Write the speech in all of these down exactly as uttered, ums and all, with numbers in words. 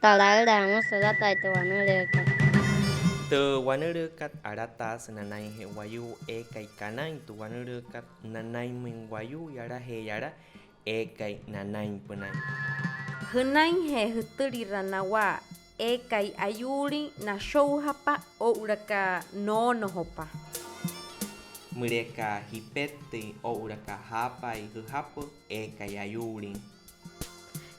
Talaülaa müsü alatai tü wanülüükat. Tü wanülüükat alataasü nanainjee wayuu eekai kanain tü wanülüükat, nanainmüin wayuu yalajee yala eekai nanainpünai. Jünainjee jütüliraa nawaa eekai ayuulin nashoujapa oo'ulaka noonojopa. Müleka jipettüin oo'ulaka jaapaai jüjapü eekai ayuulin.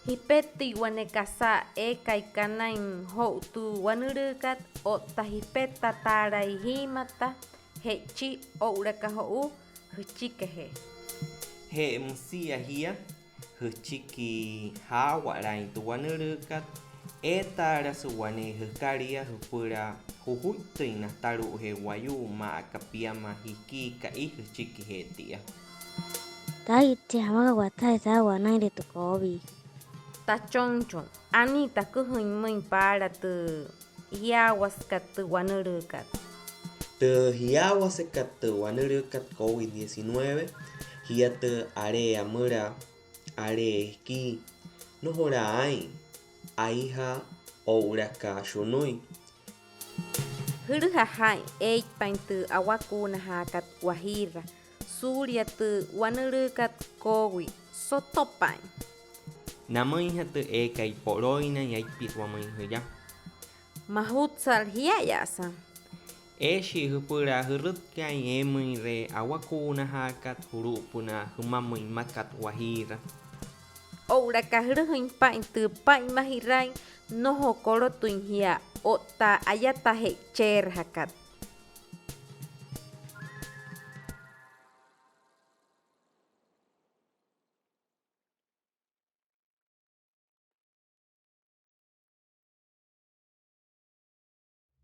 Jipettüin wane kasa eekai kanain jo'u tü wanülüükat otta jipetataalai jiimata je'ichi oo'ulaka jo'u jüchikijee. Je müsia jia jüchiki jaawalaain tü wanülüükat, eetaalasü wane jükalia jüpüla jujuittüin natalu'ujee wayuu maa aka piama jikii ka'i jüchikijee tia. Taa'itche, ¿jamaka watüjaa saa'u wanainre tü COVID? Tachonchon, anii taküjüin pümüin paala tü jiyaawasekat tü wanülüükat. Tü jiyaawasekat tü wanülüükat COVID diecinueve, jia tü alee amüla, alee jikii, nnojolaa aa'in, aijaa oo'ulaka shunui. Jülüja jaa'in eeitpain tü awakuunajaakat Wajiira suulia tü wanülüükat COVID, soto paa'in. Namüinjatü eekai poloinain aipiruamüin jüya. Majutsa'a jia'aya'asa. Eeshii jüpüla jürütkaain eemüinre awakuunajaakat julu'upünaa jümamüin mmakat Wajiira. Oo'ulaka jülüjüin paa'in tü paa'inmajiraain, nnojo kolotüin jia otta ayata je'icheerajakat.